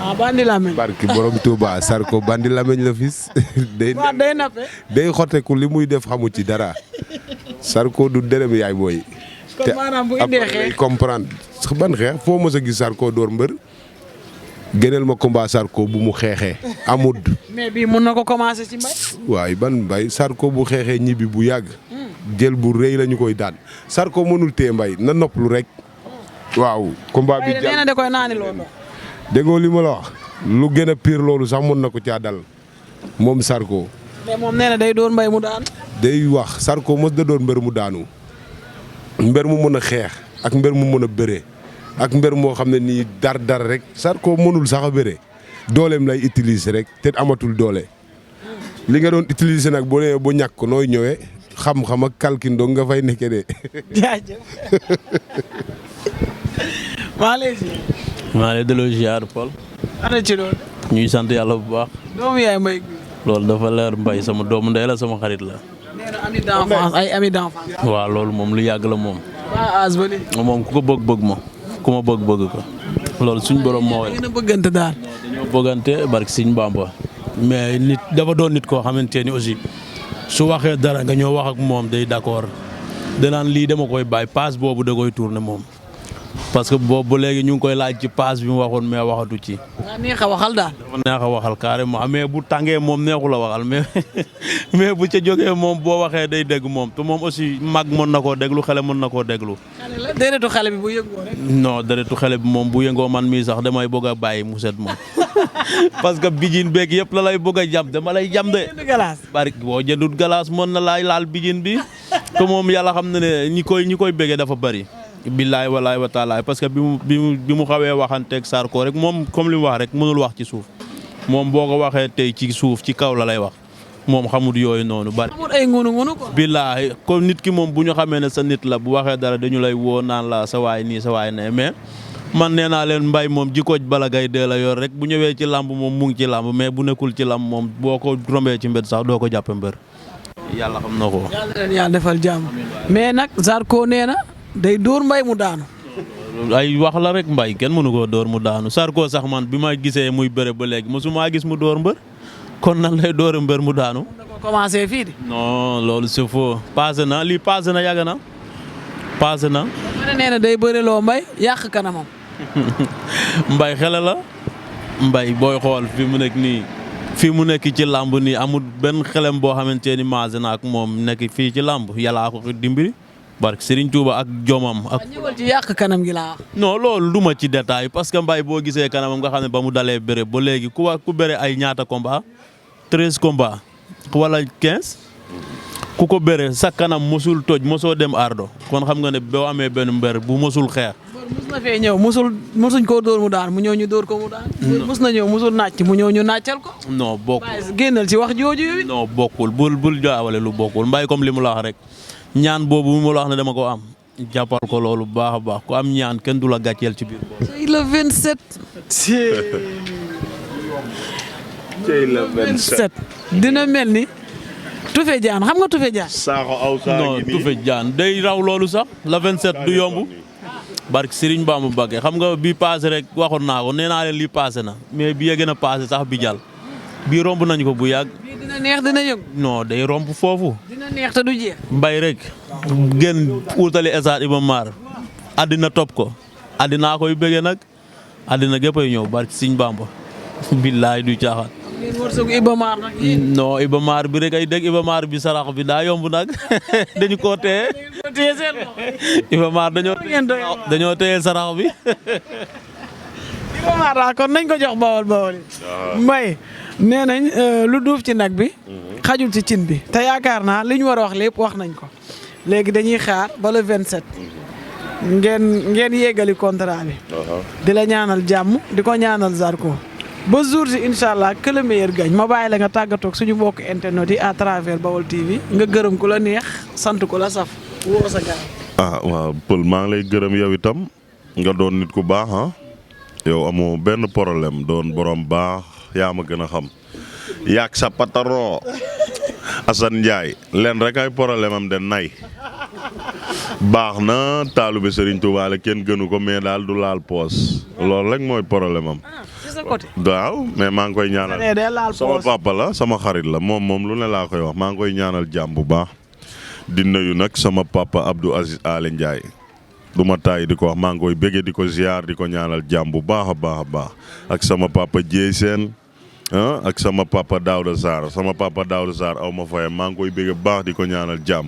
ah bandi lameñ.
barki borom Touba Zarco bandi lameñ la fis. day
nappe.
day xoteku li muy def xamu ci dara. Zarco du dërëm yaay booy.
kon maanaam bu indee xeex
comprendre ban xeex foo mës a gis Zarco door mbër. gënal ma combat Zarco bu mu xeexee amut.
mais bii mun na ko commencé ci Mbaye.
waaye ban Mbaye Zarco bu xeexee ñibbi bu yàgg. jël bu rëy la ñu koy daan Zarco mënul téye Mbaye na nopplu rek. waaw combat bi
nee na da koy naani loolu.
déggoo li ma la wax lu gën a pire loolu sax mën na ko caa dal moom Zarco.
mais moom nee na day doon Mbaye mu daan.
day wax Zarco mos da doon mbër mu daanu. mbër mu mën a xeex ak mbër mu mën a bëree. ak mbër moo xam ne nii dar rek Zarco mënul sax a bëree dooleem lay utiliser rek te amatul doole li nga doon utiliser nag boo nee ba ñàkk ko nooy ñëwee xam-xam ak kalkin dong nga fay nekkee de.
jaajëf. maa lay ziar.
maa lay delloo ziar Paul.
ana ci loolu.
ñuy sant yàlla bu baax.
doomu yaay Mbaye.
loolu dafa leer Mbaye sama doomu ndey la sama xarit la.
nee na ami d'enfance ay ami d'enfance.
waaw loolu moom lu yàgg la moom.
waa as ba léegi.
moom ku ko bëgg ma. ku ma bëgg ko loolu suñ borom moo
ngeen a bëggante daal.
dañoo bëggante barke Sëñ Bamba mais nit dafa doon nit koo xamante ni aussi su waxee dara nga ñëw wax ak moom day d'accord danaan lii dama koy bàyyi passe boobu da koy tourner moom parce que boobu ba léegi ñu ngi koy laaj ci passe bi mu waxoon mais waxatu ci.
waaw neex a waxal daal.
dafa neex a waxal carrément mais bu tàngee moom neexul a waxal mais bu ca jógee moom boo waxee day dégg moom te moom aussi mag mën na koo déglu xale mën na koo déglu.
xale la déretu xale bi bu yëngoo rek.
non déretu xale bi moom bu yëngoo man mii sax damay bëgg a bàyyi mu set moom parce que bijin beeg yëpp la lay bëgg a jam dama lay jam de.
jënd galaas.
bari boo jëndut galaas mën na laay laal bijin bi te moom yàlla xam na ne ñi koy bëggee dafa bari. billaay walaay wa taalaay parce que bi mu xawee waxanteeg Zarco rek moom comme li mu wax rek mënul wax ci suuf moom boo ko waxee tey ci suuf ci kaw la lay wax moom xamut yooyu noonu bari.
amul ay ngunu ko.
billaay comme nit ki moom bu ñu xamee ne sa nit la bu waxee dara dañu lay woo naan la sa waay nii sa waay ne mais man nee naa leen Mbaye moom jikkooj bala gay dee la yor rek bu ñëwee ci lamb moom mu ngi ci lamb mais bu nekkul ci lamb moom boo ko rombee ci mbedd sax doo ko jàppe mbër yàlla xam na ko.
yàlla leen yàlla defal jàmm mais nag Zarco nee na day dóor Mbaye mu daanu.
ay wax la rek Mbaye kenn mënu koo dóor mu daanu Zarco sax man bi ma gisee muy bëre ba léegi mosuma gis mu dóor mbër kon nan lay dóor mbër mu daanu.
da ko commencé fii de.
non loolu c'est faux passé na lii passé na yàgg na passé na.
ma nee na day bëreloo Mbaye yàq kanamam.
Mbaye xele la Mbaye booy xool fii mu nekk ci làmb nii amul benn xelem boo xamante ni maase na ak moom nekk fii ci làmb yàllaa ko dimbali barke Serigne Touba ak jomam ak.
ñëwal ci yàq kanam gi laa wax.
non loolu du ma ci détail parce que Mbaye boo gisee kanamam nga xam ne ba mu dalee bëre ba léegi ku bëre ay ñaata combat 13 combat wala 15 ku ko bëre sa kanam mosul toj mosoo dem ardo kon xam nga ne boo amee benn mbër bu mosul xeex.
mus na fee ñëw mosuñ koo dóor mu daan mu ñëw ñu dóor ko mu daan. mus na ñëw mosul nàcc mu ñëw ñu nàccal ko.
non bokkul
waaye génnal ci wax jooju yooyu.
non bokkul bul jaawale lu bokkul Mbaye comme li mu la wax rek ñaan boobu mu la wax ne dama ko am jàppal ko loolu bu baax a baax ku am ñaan kenn du la gàcceel ci biir boobu.
tey le 27.
tey le 27
dina mel ni. Tufe Jaan xam nga Tufe Jaan.
saako aw saa
non Tufe Jaan day raw loolu sax le 27 du yomb. barke Serigne Bamba Mbacké xam nga bii passé rek waxoon naa ko nee naa leen lii passé na mais bii gën a passé sax bi jàll bii romb nañ ko bu yàgg.
bii dina neex dina yëngu.
non day romb foofu.
dina neex te du jeex.
Mbaye rek gën utali esaat Iba Mar àddina topp ko àddinaa koy bëggee nag àddina gépp ay ñëw barke Serigne Bamba billaay du caaxaan.
ngeen wërsëgu Iba Mar nag
non Iba Mar bi rek ay dégg Iba Mar bi sarax bi daa yomb nag dañu koo téye. Iba Mar dañoo téye sarax bi.
Iba Mar daal kon nañ ko jox Baol Mbaye nee nañ lu duuf ci nag bi xajul ci cin bi te yaakaar naa li ñu war a wax lépp wax nañ ko léegi dañuy xaar ba le 27 ngeen yéegali contrat bi di la ñaanal jàmm di ko ñaanal Zarco ba jour si incha allah que le meilleur gagne ma bàyyi la nga tàggatoo ak suñu mbokk internet yi à travers Baol TV nga gërëm ku la neex sant ku la saf woo sa gars.
waaw Pël maa ngi lay gërëm yow itam nga doon nit ku baax yow amoo benn problème doon borom baax yaa ma gën a xam yaag sa patron Assane Ndiaye leen rek ay problème am de nay baax na taalu bi Serigne Touba la kenn gënu ko mais daal du laal poos loolu rek mooy problème am. waaw mais maa ngi koy ñaanal sama papa la sama xarit la moom lu ne laa koy wax maa ngi koy ñaanal jàmm bu baax di nuyu nag sama papa Abdou Aziz Ale Ndiaye du ma taay di ko wax maa ngi koy bëggee di ko ziar di ko ñaanal jàmm bu baax a baax a baax ak sama papa Dieye Sène ak sama papa Daouda Sarr aw ma fayam maa ngi koy bëggee bu baax di ko ñaanal jàmm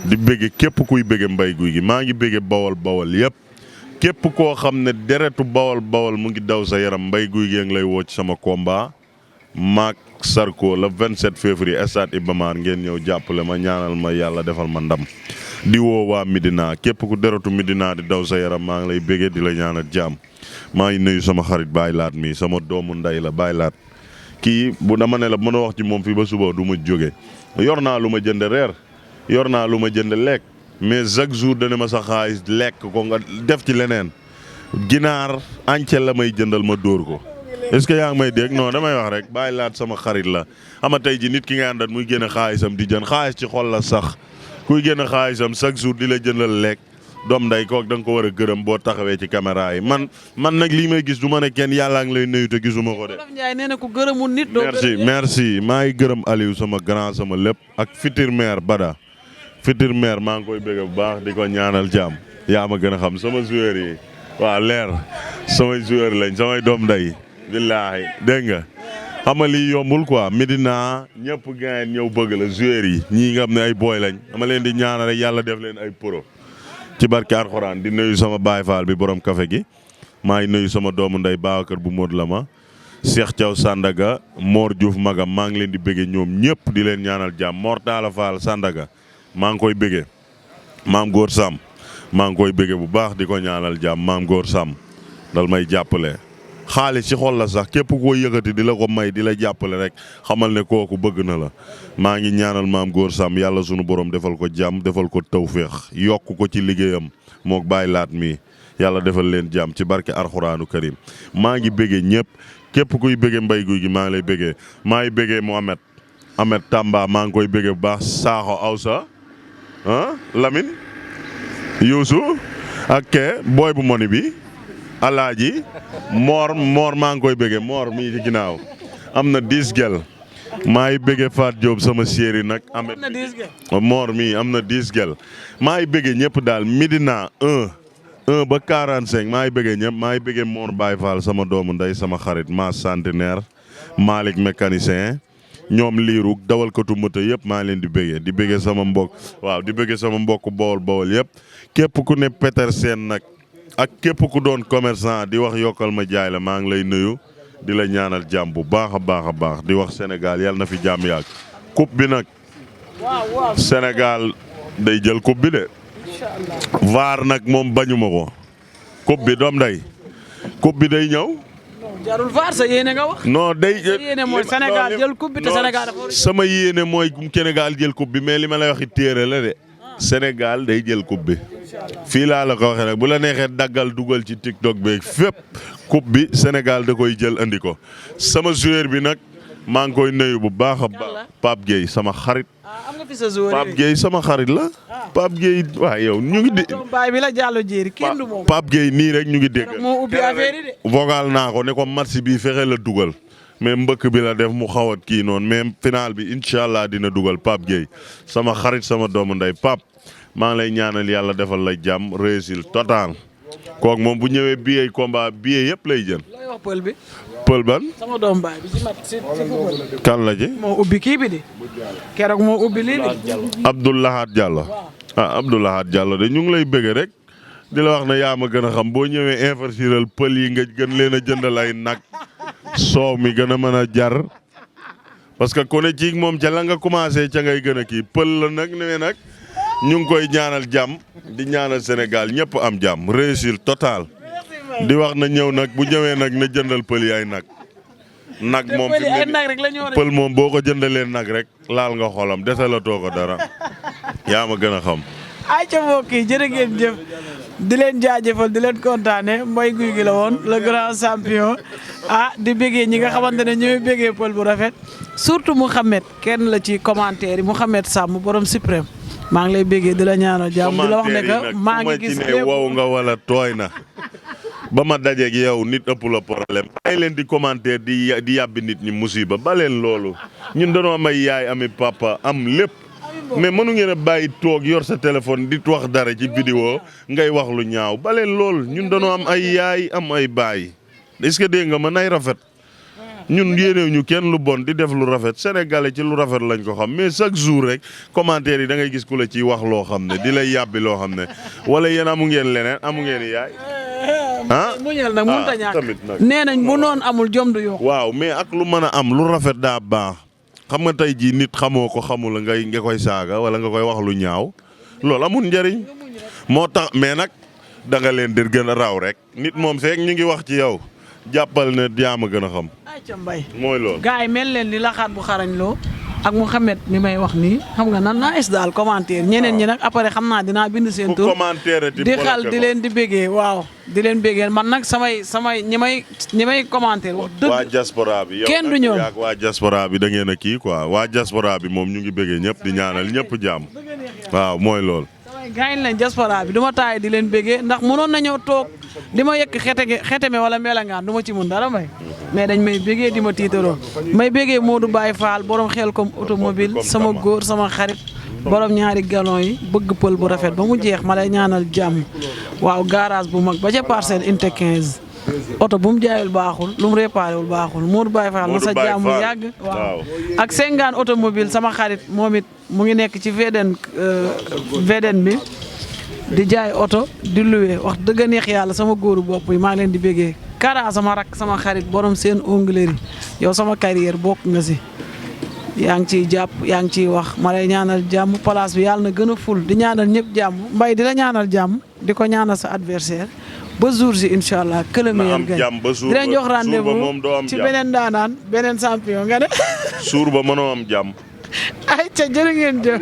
di bëggee képp kuy bëggee Mbaye Gouyegui maa ngi bëggee bawol yëpp képp koo xam ne deretu bawol mu ngi daw sa yaram Mbaye Gouyegui ngi lay woo ci sama combat maak Zarco le 27 février stade Iba Mar ngeen ñëw jàppale ma ñaanal ma yàlla defal ma ndam di woo waa Medina képp ku deretu Medina di daw sa yaram maa ngi lay bëggee di la ñaanal jàmm maa ngi nuyu sama xarit Baye Laat mi sama doomu nday la Baye Laat kii bu dama ne la mën a wax ci moom fii ba suba du ma jóge yor naa lu ma jënd reer yor naa lu ma jënd lekk mais chaque jour dana ma sa xaalis lekk ko nga def ci leneen ginaar entier la may jëndal ma dóor ko est-ce que yaa ngi may dégg non damay wax rek Baye Laat sama xarit la ama tey ji nit ki nga àndat muy génn xaalisam di jënd xaalis ci xol la sax kuy génn xaalisam chaque jour di la jëndal lekk doom nday kook da nga ko war a gërëm boo taxawee ci caméra yi man nag lii may gis du ma ne kenn yàllaa ngi lay nuyu te gisuma ko de.
Ndiaye nee na ku gërëmul nit doo
merci maa ngi gërëm Aliou sama grand sama lépp ak futur maire Bada futur maire maa ngi koy bëgg bu baax di ko ñaanal jàmm yaa ma gën a xam sama joueur yi waaw leer samay joueur lañ samay doom nday billaahi dégg nga xam nga lii yombul quoi Medina ñëpp gaañ ñëw bëgg la joueur yi ñii nga xam ne ay booy lañ dama leen di ñaanal rek yàlla def leen ay pro ci barke Alxuraan di nuyu sama Baye Fall bi borom café gi maa ngi nuyu sama doomu nday Babacar bu Mod la ma Cheikh Thiaw Sandaga Mor Diouf Magam maa ngi leen di bëggee ñoom ñëpp di leen ñaanal jàmm Mor Talla Fall Sandaga maa ngi koy bëggee maam Góor Sam maa ngi koy bëggee bu baax di ko ñaanal jàmm maam Góor Sam dal may jàppale xaalis ci xol la sax képp koo yëkkati di la ko may di la jàppale rek xamal ne kooku bëgg na la maa ngi ñaanal maam Góor Sam yàlla sunu borom defal ko jàmm defal ko tawféex yokk ko ci liggéeyam mook Baye Laat mi yàlla defal leen jàmm ci barke Alxuraanu Karim maa ngi bëggee ñëpp képp kuy bëggee Mbaye Gouyegui maa ngi lay bëggee maa ngi bëggee Mohamed Tamba maa ngi koy bëggee bu baax Sakho Awsa Lamine Youssou ak ke booy bu moni bi Alaaji Mor maa ngi koy bëggee Mor mii ci ginnaaw am na 10 gel maa ngi bëggee Fat Diop sama chéri nag Mor mii am na 10 gel maa ngi bëggee ñëpp daal Medina 1 ba 45 maa ngi bëggee ñëpp maa ngi bëggee Mor Baye Fall sama doomu ndey sama xarit ma centenaire Malick mécanicien ñoom liiru dawalkatu moto yëpp maa ngi leen di bëggee sama mbokk waaw di bëggee sama mbokk Baol yëpp képp ku ne Petersen nag ak képp ku doon commerçant di wax yokkal ma jaay la maa ngi lay nuyu di la ñaanal jàmm bu baax a baax di wax Sénégal yàlla na fi jàmm yàgg coupe bi nag Sénégal day jël coupe bi de vaar nag moom bañuma ko coupe bi doom day coupe bi day ñëw
jarul vaar sa yéene nga wax
non day
sa yéene mooy Sénégal jël coupe bi te Sénégal dafa
sama yéene mooy Sénégal jël coupe bi mais li ma lay waxi téere la de Sénégal day jël coupe bi fii laa la ko waxee nag bu la neexee daggal dugal ci TikTok beeg fépp coupe bi Sénégal da koy jël andi ko sama joueur bi nag maa ngi koy nuyu bu baax a baax Pape Gueye sama xarit.
am nga fi sa joueur
Pape Gueye sama xarit la. Pape Gueye waaw yow ñu ngi.
baay bi la jàllo jéeri kenn du moom.
Pape Gueye nii rek ñu ngi dégg.
moo ubbi affaire yi de.
vocal naa ko ne ko match bi fexe la dugal mais mbëkk bi la def mu xawat kii noonu mais final bi incha allah dina dugal Pape Gueye sama xarit sama doomu ndey Pape. maa ngi lay ñaanal yàlla defal la jàmm réussite total kooku moom bu ñëwee billet combat billet yëpp lay jël.
looy wax pël bi.
pël ban.
sama doom baay bi ci mat ci football.
kan la ci.
moo ubbi kii bi de. keroog moo ubbi lii de.
Abdoulahat Diallo. ah Abdoulahat Diallo de ñu ngi lay bëgg rek di la wax ne yaa ma gën a xam boo ñëwee infirmier pël yi nga gën leen a jëndal ay nag soow mi gën a mën a jar parce que ku ne ci moom ca la nga commencé ca ngay gën a kii pël la nag nee nag. ñu ngi koy ñaanal jàmm di ñaanal Sénégal ñëpp am jàmm réussite total di wax na ñëw nag bu ñëwee nag na jëndal pël yi ay nag moom pël moom boo ko jëndalee nag rek laal nga xolam desalatoo ko dara yaa ma gën a xam.
ay ca mbokk yi jërë ngeen jëf di leen jaajëfal di leen kontaane Mbaye Gouyegui la woon le grand champion di bëggee ñi nga xamante ne ñooy bëggee pël bu rafet surtout Mouhamed kenn la ci commentaire yi Mouhamed Samb borom suprême maa ngi lay bëggee di la ñaanal jàmm di la wax ne que maa ngi gis
wow nga wala tooy na ba ma dajeeg yow nit ëpp la problème ay leen di commentaire di yàbbi nit ñi musiba ba leen loolu ñun dañoo may yaay ami papa am lépp mais mënu ngeen a bàyyi toog yor sa téléphone di wax dara ci vidéo ngay wax lu ñaaw baleen lool ñun dañoo am ay yaay am ay baay est-ce que dégg nga ma nay rafet ñun yéenew ñu kenn lu bon di def lu rafet sénégalais ci lu rafet lañ ko xam mais chaque jour rek commentaire yi da ngay gis ku la ciy wax loo xam ne di lay yàbbi loo xam ne wala yéen amu ngeen leneen amu ngeen yaay
muñal nag mënut a ñàkk
tamit nag
nee nañ bu noon amul jom du yokk
waaw mais ak lu mën a am lu rafet daa baax xam nga tey jii nit xamoo ko xamula nga koy saaga wala nga koy wax lu ñaaw loolu amul njëriñ moo tax mais nag da nga leen di gën a raw rek nit moom feek ñu ngi wax ci yow jàppal ne yaa ma gën a xam.
ay ca mbay
mooy loolu.
gars yi mel leen ni laxaat bu xarañ loo ak Mouhamed mi may wax nii xam nga nan naa es daal commentaire ñeneen ñi nag après xam naa dinaa bind seen tur di xal di leen di béggee waaw di leen béggee man nag samay ñi may commentaire wax dëgg
waa diaspora bi yow
kenn du ñoom
waa diaspora bi da ngeen a kii quoi waa diaspora bi moom ñu ngi béggee ñëpp di ñaanal ñëpp jàmm waaw mooy loolu.
samay gaañ lañ diaspora bi du ma taay di leen béggee ndax mënoon nañoo toog di ma yëkk xeteme wala melangaan du ma ci mun dara may mais dañ may béggee di ma tiitaroo may béggee Modou Baye Fall borom xel comme automobile sama góor sama xarit borom ñaari galon yi bëgg pël bu rafet ba mu jeex ma lay ñaanal jàmm waaw garage bu mag ba ca Parcelles unité 15 oto bu mu jaayul baaxul lu mu réparé wul baaxul Modou Baye Fall na sa jàmm yàgg waaw ak Sengaan automobile sama xarit moom it mu ngi nekk ci VDN bi di jaay oto di luwe wax dëgg neex yàlla sama góoru bopp yi maa ngi leen di béggee Kara sama rak sama xarit borom seen onglerie yow sama carrière bokk nga si yaa ngi ciy jàpp yaa ngi ciy wax ma lay ñaanal jàmm place bi yàlla na gën a ful di ñaanal ñëpp jàmm Mbaye di la ñaanal jàmm di ko ñaanal sa adversaire ba jour si incha allah que le meilleur gagne di leen jox rendez-vous ci beneen daanaan beneen champion nga ne.
suur ba mënoo am jàmm.
ay ca jërë ngeen jëf.